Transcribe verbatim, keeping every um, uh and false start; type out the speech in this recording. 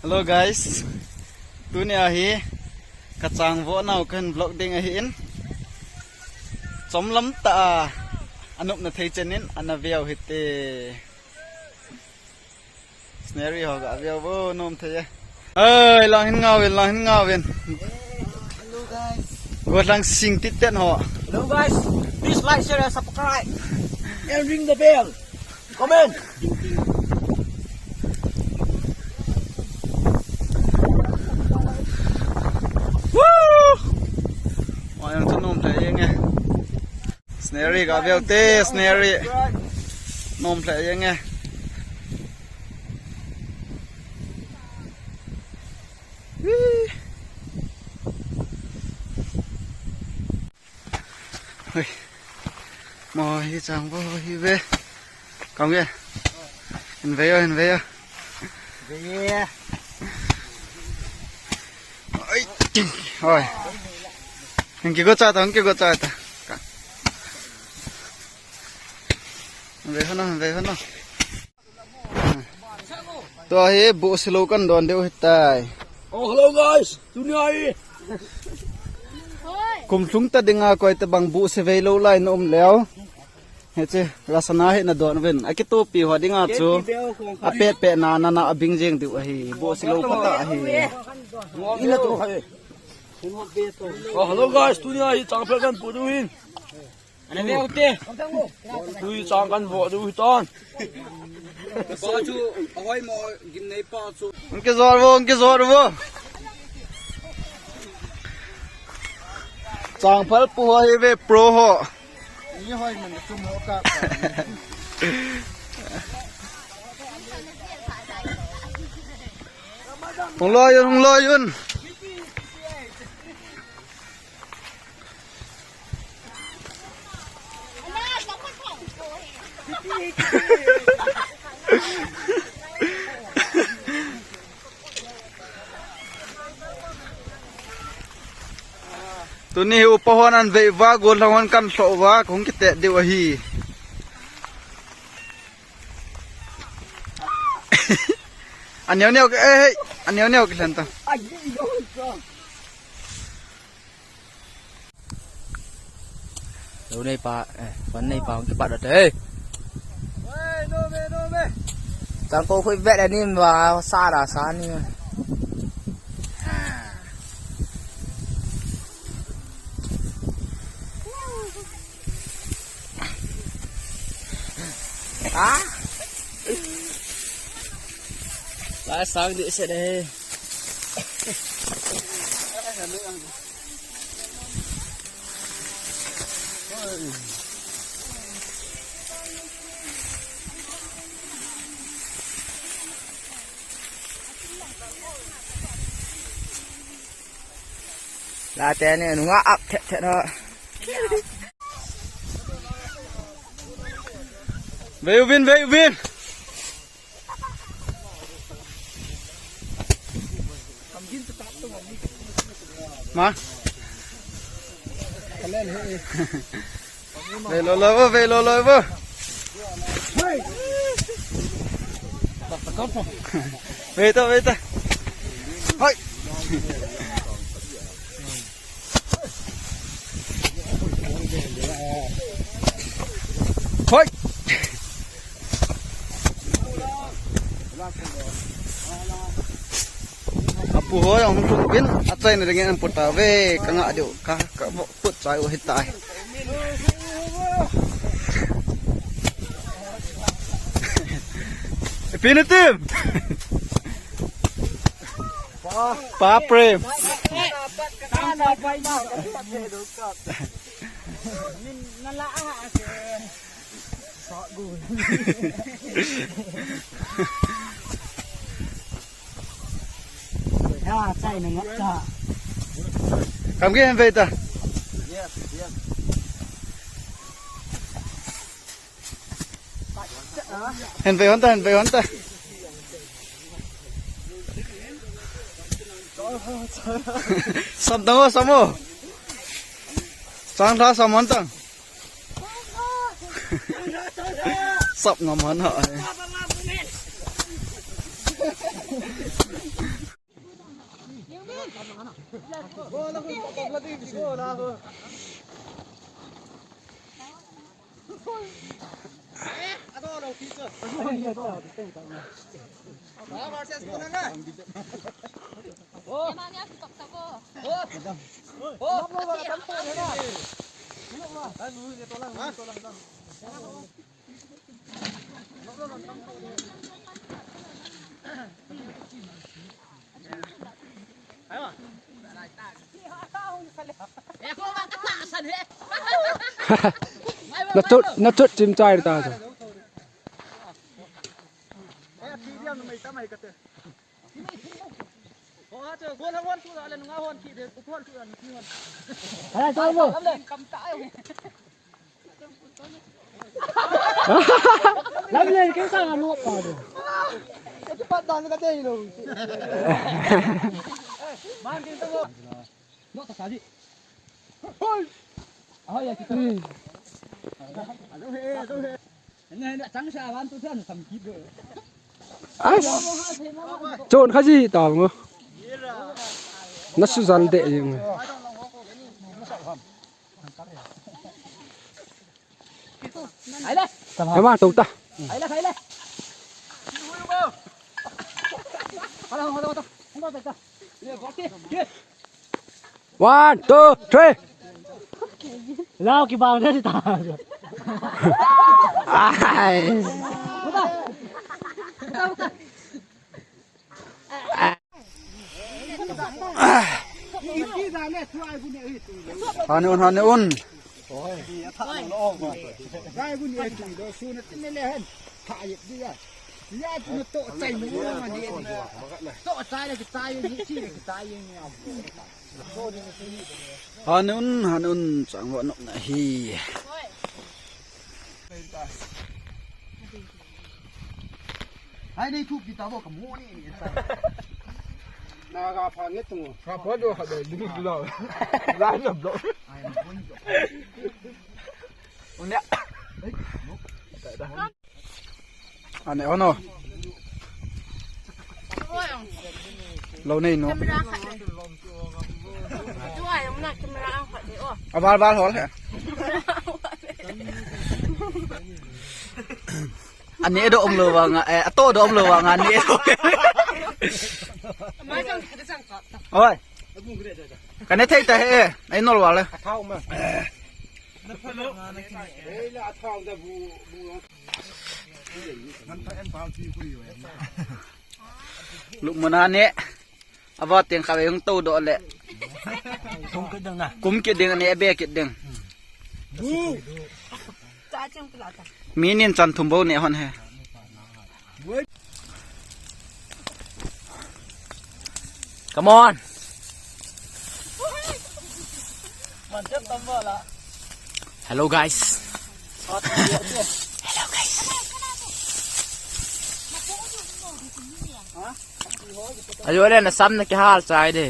Hello guys. Tuni ahi ka chang vo nau kan vlog ding ahi in. Chomlam ta a anop na thei chen in ana veu hite. Scenery ho ga veu vo nom thei e. Ai, lang hin ngau in, lang hin ngau in. Hello guys. Go lang sing tit ten ho. Hello guys. Please like, share and subscribe. And ring the bell. Comment. Woo! Oi, ang chu nom thei e nge. Scenery ga veu te, scenery. Nom thei e nge. Whee! Hoi. Mo hi chang vo hi ve. Kam ve. Hin ve yo, hin ve yo. Ve. Oi. Hoi. Hin kigo cha ta, hin kigo cha ta. Hin ve ho no, hin ve ho no. Tua hi buh silou kan don diu hitai. Oh, hello guys. Tuni ahi. Kum lhung ta dinga koi tabang buh se vei lou lai na um leu. Hiche, rasana hi na don uvin. Akitopi ho dinga chu. Apet pet na, na, na abing jeng diu ahi. Buh silou pata ahi. Ina tu hai. Oh, hello guys. Tuni ahi chang phel kan pu diu hin. Ana ve ute. Tui chang kan vo diu hi tan. Pa chu, ahoi mo, gimnei pa chu. Ang kizor vo, ang kizor vo. Chang phal pu ho hi ve pro ho. Ni hoi man chu mo ka. Hung loi un, hung loi un. Tuni hi upa hon an vei uva, gollhang hon kan lhoh uva, kong kite diu ahi. Aneo neo, eh, aneo neo kilen ta. Lo nei pa, eh, pan nei pa, hung kipat ate. Chang ko khui vet ani va, sa da sa ni. Ah. Ba sang di se de. La te ne nunga ap thet thet ho. Vei uvin, vei uvin. Ma. Vei lo lo vo, vei lo lo vo. Vei ta, vei ta. Hoi. Hoi. Apu ho jong hung lhung uvin, achaina dingin an put tauve, ka ngah diu, ka, ka put chai u hitai. Pi na tim. Pa Prem. Kam ke hen vei ta. Hen vei hon ta, hen vei hon ta. Sam tang o, sam o. Sang tha sam hon tang. Sap ngam hon ha. Na chut, na chut chim chai ta. Hai, chau mo. Lam le, kei sa nga no pa do. Ka ti pat dan ka te lo. No ta sa di. Hoi. Ahoi ya ki. Alo he, alo he. Ene, ene, chang sa wan tu san sam ki do. Ai. Chon kha ji ta ngo. Na su zal de jing. Ai le. Ema to ta. Ai le, ai le. Hala, hala, hala. Hong ba ta. One, two, three. Lao kibang dia di ta. Ai. Hane un, hane un. Hane un, hane un, chang va nok na hi. Hai nei thu pi ta bo ka mo ni ni ta. Na ga pha nge tu. Pha pha do ha do ni lo. La na blo. Ane ono. Lo nei no. Aval val hol he. Ani do om lo vanga, eh, ato do om lo vanga, ani do. Oi. Kane thei ta he, ai nol wale. Lukmana ne. Ava teng kha ve hung to do le. Kum kit ding na. Kum kit ding ne, be kit ding. Mi nin chan thum bo ne hon he. Come on. Hello guys. Hello guys. Ayo le na sam na kihal chai de.